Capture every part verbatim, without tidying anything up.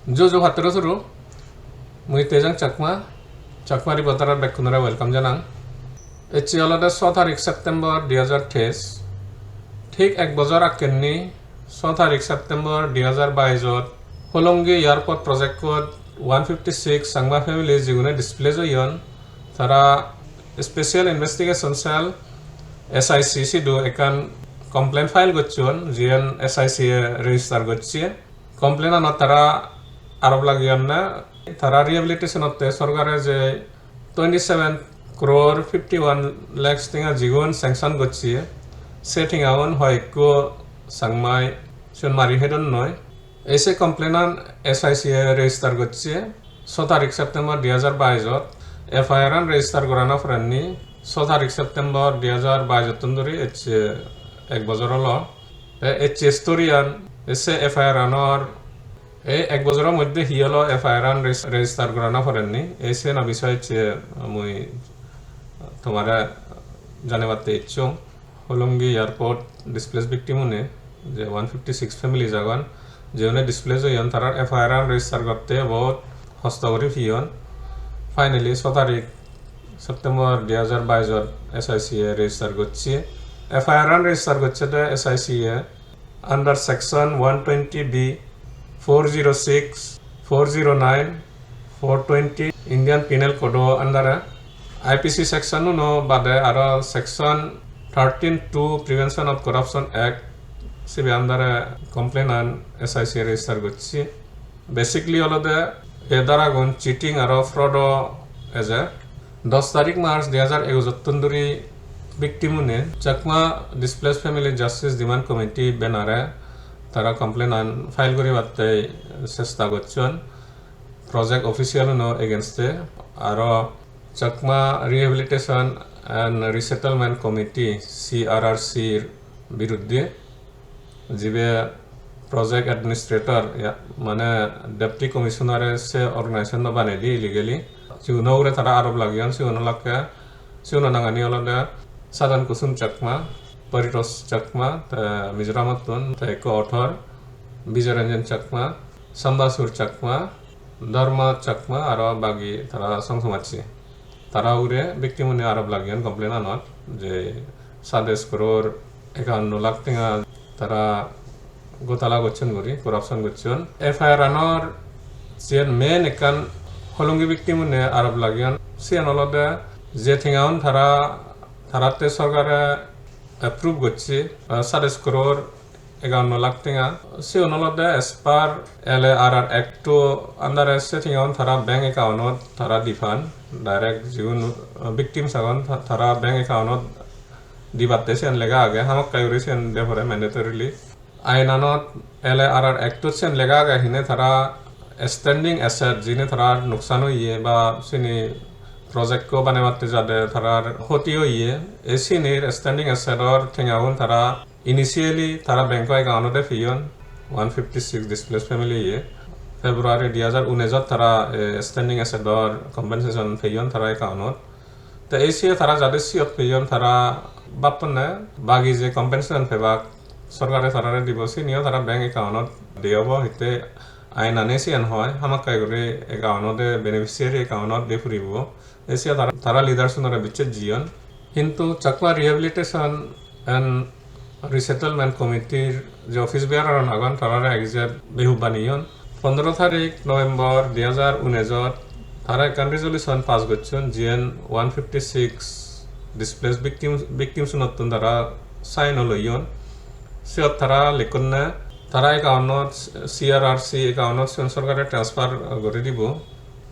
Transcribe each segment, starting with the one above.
Ju ju patturu turu, mui Tejang Chakma, Chakma Reporter-ot bekkunore welcome janang. Ecche olode so tarik September dui hajar teis. Thik ek bojor akkenni so tarik September dui hajar baisot Hollongi Airport Project-ot one fifty six Changma family jigune displace oyon, tara Special Investigation Cell, S I C sidu ekkan complaint file gocchon, jiyen S I C e register gocche. Complaint-anot tara arop lageyonne, tara rehabilitation-otte sorkare je twenty seven crore fifty one lakhs tenga jigun sanction gocche, se tengaun hoyekko Changmai siun mari hedonnoi. Ei se complaint-an S I C e register gocche so tarik September dui hajar baisot. F I R-an register gorana porenni so tarik September dui hajar baisottun dhuri ecche ek bojor olo. Te ecche story-an, ecche F I R-anor ei ek bojoro moddhe hi olo F I R-an regis-, register gorana porenni, ei sena bisoye ecche mui tomare janebatte icchung. Hollongi Airport displace victim-une, je one fifty six families agon, jiune displace oyon, tarar F I R-an register gotte bahut hosto guri peyon. Finally, so tarik September dui hajar baisot S I C e register gocche. F I R-an register gocche de S I C e under section one twenty B, four zero six, four zero nine, four twenty Indian Penal Code-o under-e. I P C section-uno bade aro section thirteen two Prevention of Corruption Act, sibe under-e complaint-an S I C register gocche. Basically olode ei dharagun cheating aro fraud-o eje. Dos tarik March dui hajar ekujottun dhuri victim-une Chakma Displaced Family Justice Demand Committee banner-e tara complaint-an file guribatte chesta gocchon project official-uno against-e, aro Chakma Rehabilitation and Resettlement Committee, C R R C-r biruddhe, jibe project administrator, ya, mane deputy commissioner-e se organization-o banei di illegally. Siguno ugure tara arop lageyon, sigun olakke, siguno nangani olode Sadan Kusum Chakma, Paritosh Chakma, te Mizoramottun, te ekko author, Bijoy Ranjan Chakma, Sambasur Chakma, Dharma Chakma, aro bagi tara song somajje. Tara ugure victim-une arop lageyon complaint-anot je sadais crore ekanno lakh tenga tara gotala gocchon guri, corruption gocchon. F I R-anor jiyen main ekkan Hollongi victim-une arop lageyon, siyen olode je tengaun tara, taratte sorkare approve gocche, ah, sadais crore ekanno lakh tenga. Sigun olode as per L A R R Act-o under-e se tengaun tara bank account-ot tara dipan, direct jigun, uh, victims agon ta-, tara bank account-ot dibatte siyen lega age, hamakkai guri siyen de pore mandatorily. Ainanot L A R R Act-ot siyen lega age hine tara standing asset jine tara nuksan oye ba sini project-o banebatte jade tarar hoti oye, e sinir standing asset-or tengaun tara initially tara bank-o account-ode peyon, one fifty six displaced family ye. February dui hajar unisot tara, eh, standing asset-or compensation peyon tara account-ot. Te ei siye tara jade siyot peyon tara bapponne bagi je compensation pebak sorkare tarare dibo siniyo tara bank account-ot de obo hitte ainane siyan hoi hamakkai guri account-ode beneficiary account-ot de puribo. Ei siye tara, tara leader-unore bicche jiyon. Hintu Chakma Rehabilitation and Resettlement Committee-r je office bearer-un agon, tarare ek je behub baneyon. Pondro tarik November dui hajar unisot tara ekkan resolution pass gocchon, jiyen one fifty six displaced victims, victims-unottun tara sign-o loyon. Siyot tara likkonne tara account-ot, C R R C account-ot siyon sorkare transfer guri dibo.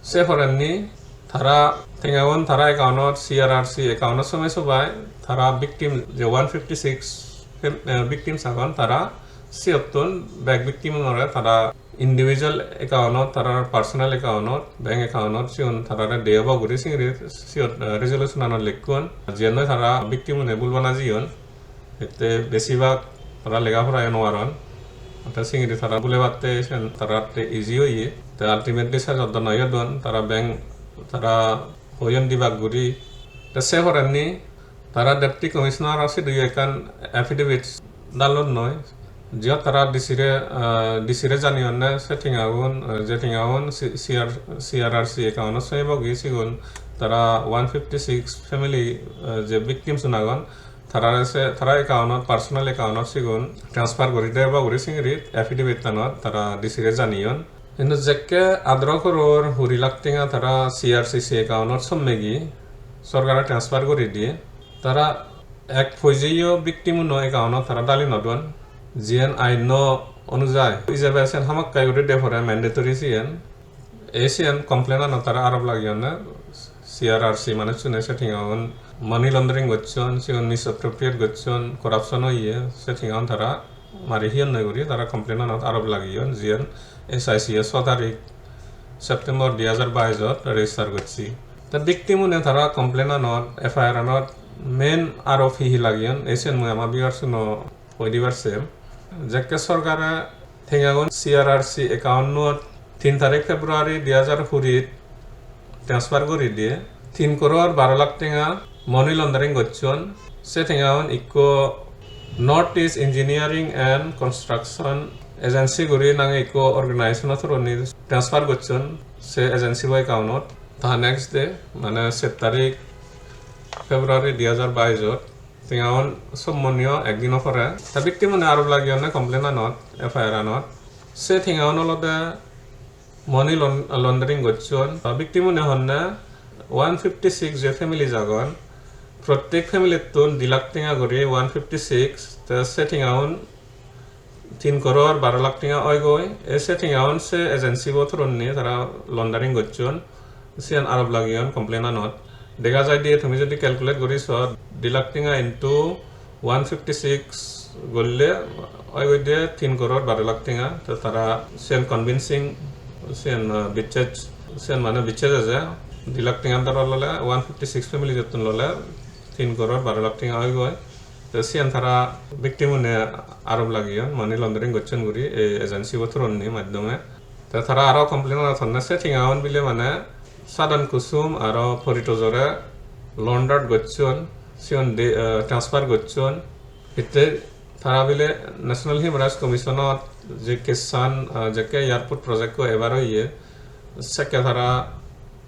Se porenni tara tengagun tara account-ot, C R R C account-ot somei sobai tara victim je one fifty six fam-, eh, victims agon, tara siyottun bek victim-unore tara individual account-ot, tara personal account-ot, bank account-ot sigun tarare de obo guri singiri siyot, eh, resolution-anot likkon. Jiyen noi tara victim-une bul bana jiyon. Hitte besibak tara lega pora yo nw paron. Te singiri tara bulebatte sen taratte easy oye. Te ultimately sejot do noi don, tara bank tara hoyon dibak guri. Te se porenni tara deputy commissioner-o sidu ekkan affidavit dalot noi. Jiyot tara D C re, ah, D C re janiyonne se tengagun, ah, je tengagun C-, C R, C R R C account-ot somibogi sigun tara one fifty-six family, ah, je victims-un agon, tarare se, tara account-ot, personal account-ot sigun transfer guri debo guri singiri affidavit-tanot tara D C re janiyon. Hintu jekke adaro koror huri lakh tenga tara C R C C account-ot sommegi, sorkare transfer guri diye, tara ek poijeyo victim-uno account-ot tara dali no don. Jiyen ainno onujai ijebe sen hamakkai guri de pore mandatory siyen. Ei siyen complaint-anot tara arop lageyonne C R R C manuchune se tengagun money laundering gocchon, sigun misappropriate gocchon, corruption oye, se tengagun tara mari hiyonne guri tara complaint-anot arop lageyon, jiyen S I C-e so tarik September dui hajar bais-ot register gocche. Te victim-une tara complaint-anot, F I R-anot main arop hi hi lageyon, ei siyen mui ama viewers-uno hoi dibar sem. Jekke sorkare tengagun C R R C account-ot tin tarik February dui hajar kurit transfer guri diye, tin koror baro lakh tenga money laundering gocchon. Se tengagun ikko North East Engineering and Construction Agency guri nange ikko organization-o through-ni transfer gocchon se agency bo account-ot. Ta next day, mane set tarik February dui hajar bais-ot tengagun sommonyo ekdino pore. Ta victim-une arop lageyonne complaint-anot, F I R-anot. Se tengagun olode money laun-, laundering gocchon. Ta victim-une honne one fifty-six je families agon, prottek family-ttun di lakh tenga guri, one fifty-six, te se tengagun tin koror baro lakh tenga oigoi. E se tengagun se agency bo through-ni tara laundering gocchon. Siyan arop lageyon complaint-anot. Dega jai de tumi jodi calculate guri so, di lakh tenga into one fifty-six golle oigoi de tin koror baro lakh tenga. To tara siyan convincing, siyan, ah, bichej, siyan mane bichej eje. Di lakh tenga doro lole, one fifty-six family jottun lole tin koror baro lakh tenga oigoi. Te siyan tara victim-une arop lageyon, money laundering gocchon guri ei agency bo through-ni maddhome. Te tara aro complaint-anot honne se tengagun bile mane Sadan Kusum aro Paritoj-ore laundered gocchon, siyon de, eh, transfer gocchon. Hitte tara bile National Human Rights Commission-ot je case-an, eh, jekke airport project-ko ebar oye, sekke tara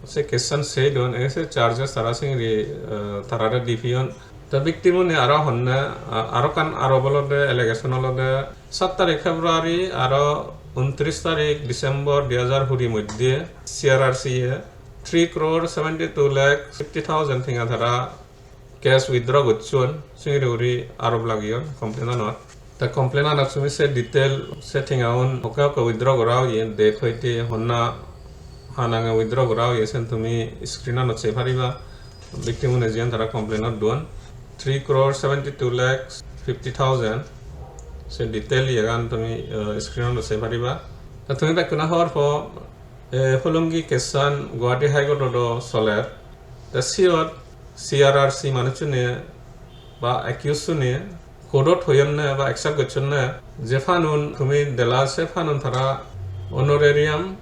se case-an sei don, e se charges tara singiri, eh, tarare di peyon. Te victim-une aro honne, a-, aro ekkan arop olode, allegation olode, saat tarik February aro untris tarik December dui hajar kuri moddhe C R R C-e three crore seventy-two lakh fifty thousand tenga tara cash withdraw gocchon, singiri guri arop lageyon complaint-anot. Te complaint-anot tumi se detail, se tengaun hokke hokke withdraw gora oye, date hoite, honna ha nange withdraw gora oye, sen tumi screen-anot sei pariba. Victim-une jiyen tara complaint-ot duon, three crore seventy-two lakh fifty thousand, se detail iyegan tumi, eh, screen-anot sei pariba. Te tumi bekkune hobor po, eh, Hollongi case-an Guwahati High Court-ot-o soler. Te siyot C R R C manuchchune ba accused-une court-ot hoyonne ba accept gocchonne je fund-un tumi dela, se fund-un tara honorarium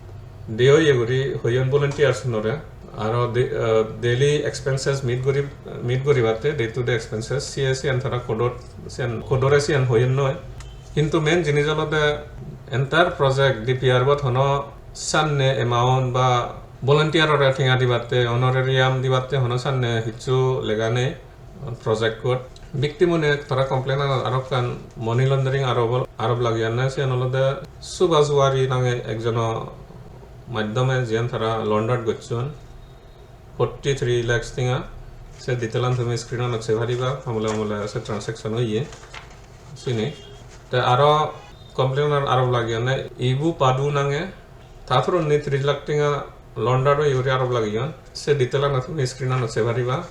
diye oye guri hoyon volunteers-unore. Aro de-, eh, daily expenses meet guri, meet guribatte, day to day expenses, siye siyan tara court-ot, siyan court-ore siyan hoyonnoi. Hintu main jinis olode entire project D P R-bot hono sanne amount ba volunteer-ore tenga dibatte, honorarium dibatte hono sanne hissu lega nei project-ot. Victim-une tara complaint-anot aro ekkan money laundering arop, arop lageyonne, siyan olode Subhash Wari nange ekjono maddhome jiyan tara laundered gocchon forty-three lakhs tenga. Se detail-an tumi screen-anot sei pariba, amole amole se transaction oye sini. Te aro complaint-anot arop lageyonne Ibu Padu nange, ta through-ni tris lakh tenga laundered oye guri arop lageyon. Se detail-an tumi screen-anot sei pariba.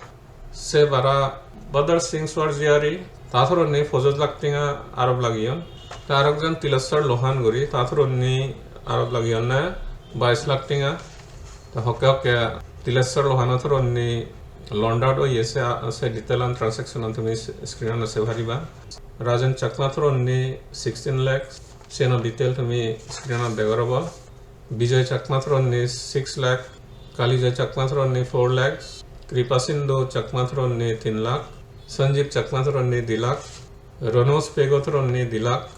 Se bara Badar Singh Swarjiyari, ta through-ni pojoj lakh tenga arop lageyon. Te aro ekjon Tileswar Lohan guri, ta through-ni arop lageyonne bais lakh tenga. Te hokke hokke Tileswar Lohan-o through-ni laundered oye se, se detail-an transaction-an tumi screen-anot sei pariba. Rajan Chakma through-ni sixteen lakhs, siyeno detail tumi screen-anot degor obo. Bijoy Chakma through-ni six lakh, Kalijoy Chakma through-ni four lakhs, Kripa Sindhu Chakma through-ni tin lakh, Sanjeev Chakma through-ni di lakh, Ronos Pego through-ni di lakh,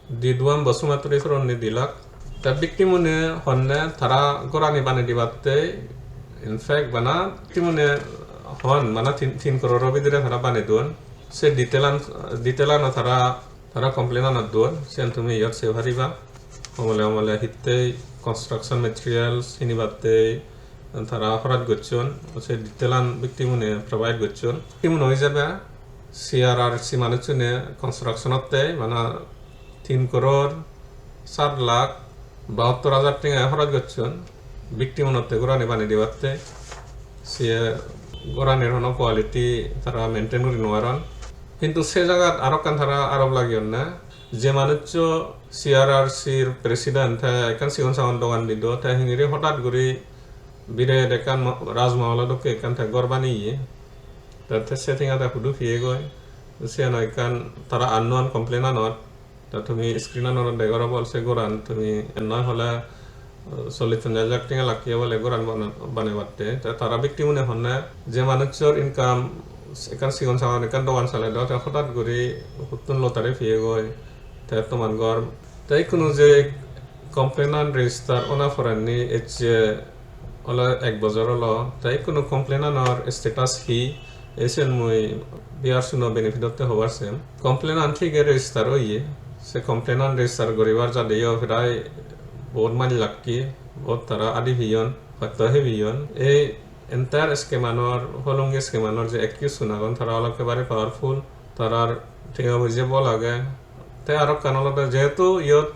Diduam Basumatary soronni di lakh. Te victim-une honne tara gorani banei dibatte, in fact, bana victim-une hon, bana tin, tin kororo bidire tara banei don. Se detail-an, detail-ano tara, tara complain-anot don. Siyan tumi iyot sei pariba. Homole homole hittei construction materials hinibatte tara horoj gocchon, se detail-an victim-une provide gocchon. Victim-uno ijebe C R R C manuchchune construction-otte bana tin koror sat lakh bahattor hajar tenga horoj gocchon victim-unotte gorani banei dibatte. Se goranir hono quality tara maintain guri nw paron. Hintu se jagat aro ekkan tara arop lageyonne, je manuccho C R R C-r president, te ekkan sigon sagon dogan dido, te hingiri hotat guri biret ekkan mo-, Raj Mahal-o dokke ekkan te gor baneye. Te, te se tenga te hudu piyegoi? Siyano ekkan tara unknown complain-anot. Te tumi screen-anot degor obol se goran, tumi ennoi hole, uh, chollish ponjash lakh tenga lagge obole goran bana-, banebatte. Te tara victim-une honne je manucchor income ekkan sigon sagon ekkan dogan sale do, te hotat guri huttun lottery piyegoi, te toman gor. Te ikkunu je complain-an register ona porenni ecche ole ek bojor olo, te ikkunu complain-anor status hi, ei siyen mui viewers-uno benefit-otte hobar sem. Complain-an thige register oye, se complain-an register guribar jadeyo prai bohut maj lakke, bohut tara adi peyon, hosto hebeyon. Ei entire scam-anor, Hollongi scam-anor je accused-un agon, tara olakke bari powerful, tarar tenga poije bol age. Te aro ekkan olode, jehetu iyot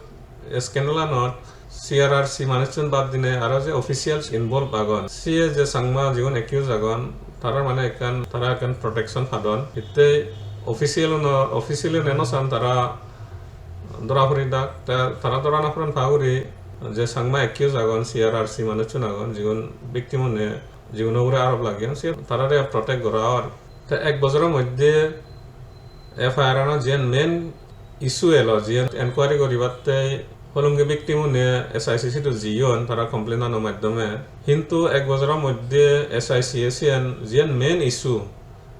scandal-anot C R R C manuchun bad dinei aro je officials involve agon, siye je Changma jigun accused agon, tarar mane ekkan, tara ekkan protection padon. Hittei official-uno, official-une no san tara dora puri dak, te tara dora no puron pa guri je Changma accused agon, C R R C manuchun agon, jigun victim-une, jiguno ugure arop lageyon, se tarare protect gora or. Te ek bojoro moddhe F I R ano jiyen main issue elo, jiyen enquiry guribatte Hollongi victim-une S I C sidu jiyon tara complain-ano maddhome. Hintu ek bojoro moddhe S I C-e siyen jiyen main issue,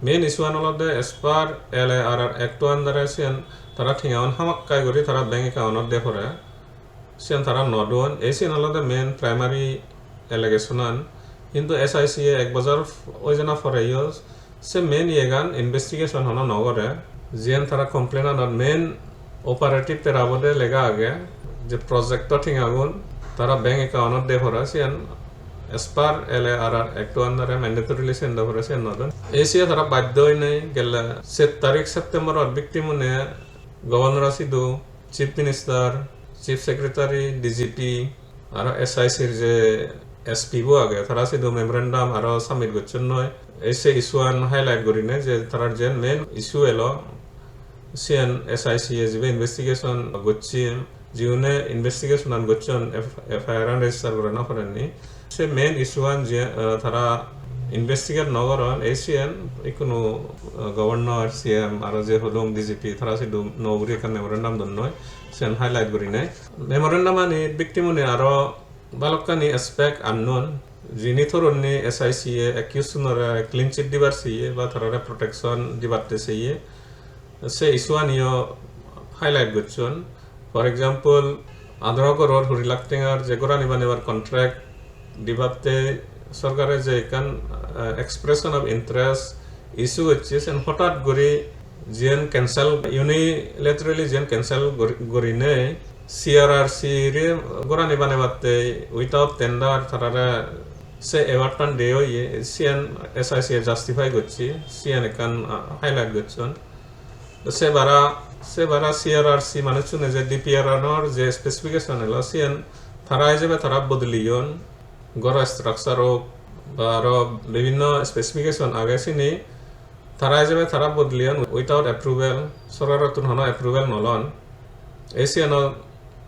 main issue-an olode as per L A R R Act-o under-e siyen tara tengaun hamakkai guri tara bank account-ot de pore. Siyan tara no don. Ei siyan olode main primary allegation-an. Hintu S I C-e ek bojor oi jana poreyo se main iyegan investigation hono no gore. Jiyan tara complain-anot main operative tera obode lega age je project-o tengagun tara bank account-ot de pore, siyan as per L A R R Act-o under-e mandatorily siyan de pore, siyan no don. Ei siye tara baddho oinei gelle set tarik September-ot victim-une Governor-o sidu, Chief Minister, Chief Secretary, D G P, aro S I C-r je S P bo age, tara sidu memorandum aro submit gocchon noi. Ei se issue-an highlight gurine je tarar jen main issue elo, siyen S I C-e jibe investigation gocche, jiune investigation-an gocchon, F-, F I R-an register gora no porenni. Se main issue-an je, eh, tara investigate no goron, ei siyen ikkunu, eh, governor, C M, aro je hulung D G P, tara sidu no guri ekkan memorandum donnoi, siyen highlight gurinei. Memorandum-ani victim-une aro balokkani aspect unknown, jini thoronni S I C-e accused-unore clean chit dibar seye ba tarare protection dibatte seye. Se issue-aniyo highlight gocchon. For example, adoro koror huri lakh tengar je gorani banebar contract dibatte sorkare je ekkan, eh, expression of interest issue gocche, sen hotat guri jiyen cancel, unilaterally jiyen cancel gori-, gorinei C R R C re gorani banebatte without tender tarare se award-tan de oye, siyen S I C-e justify gocche, siyen ekkan, ah, highlight gocchon. To se bara, se bara C R R C manuchune je D P R anor je specification elo, siyen tara ijebe tara bodoliyon, goro structure ok ba aro bibhinno specification age sini, tara ijebe tara bodoliyon without approval, sorkarottun hono approval no lon. Ei siyeno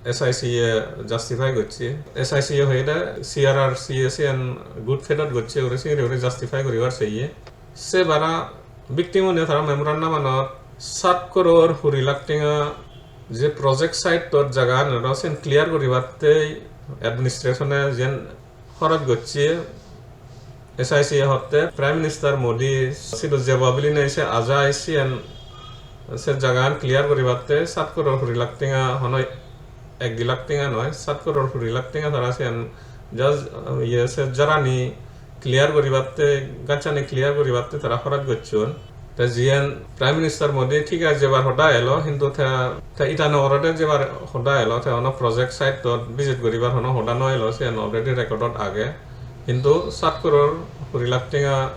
S I C-e justify gocche. S I C-e hoyede C R R C-e siyen good faith-ot gocche guri singiri guri justify guribar seye. Se bara victim-une tara memorandum-anot sat koror huri lakh tenga je project site-ot jaga anero sen clear guribatte administration-e jen horoj gocche, S I C-e hotte Prime Minister Modi sidu jebo bilinei se ajai siyen Se jagagan clear guribatte sat koror kuri lakh tenga, hono ek di lakh tenga noi, sat koror kuri lakh tenga tara siyan just, uh, iye, se jarani clear guribatte, gachchani clear guribatte tara horoj gocchon. Te jiyen Prime Minister Modi thik age jebar hoda elo, hintu te, te Itanagarot jebar hoda elo, te hono project site-ot visit guribar hono hoda no elo, siyan already record-ot age. Hintu sat koror kuri lakh tenga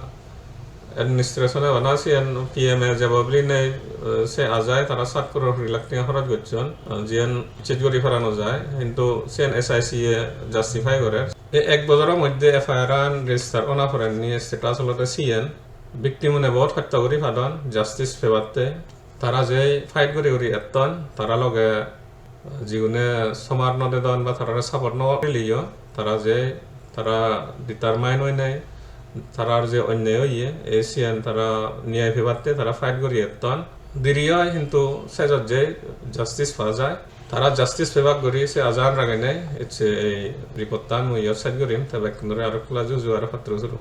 administration-e bana siyan P M-e jebo bilinei, eh, se ajai tara sat koror kuri lakh tenga horoj gocchon, eh, jiyan check guri para no jai, hintu siyan S I C-e justify gorer. Ei ek bojoro moddhe F I R-an register ona porenni status olode siyen. Victim-une bahut hosto guri padon justice pebatte. Tara je fight guri guri etton, tara loge jigune somar no dedon ba tarare support no dileyo, tara je, tara determine oinei, tarar je onney oye, ei siyen tara niyai pebatte tara fight guri etton. Diri oi, hintu sejot je justice pa jai. Tara justice pebak guri se ajan ragenei ecche ei report-tan mui iyot sej gurim, te bekkunore aro ekla juju aro patturu suru.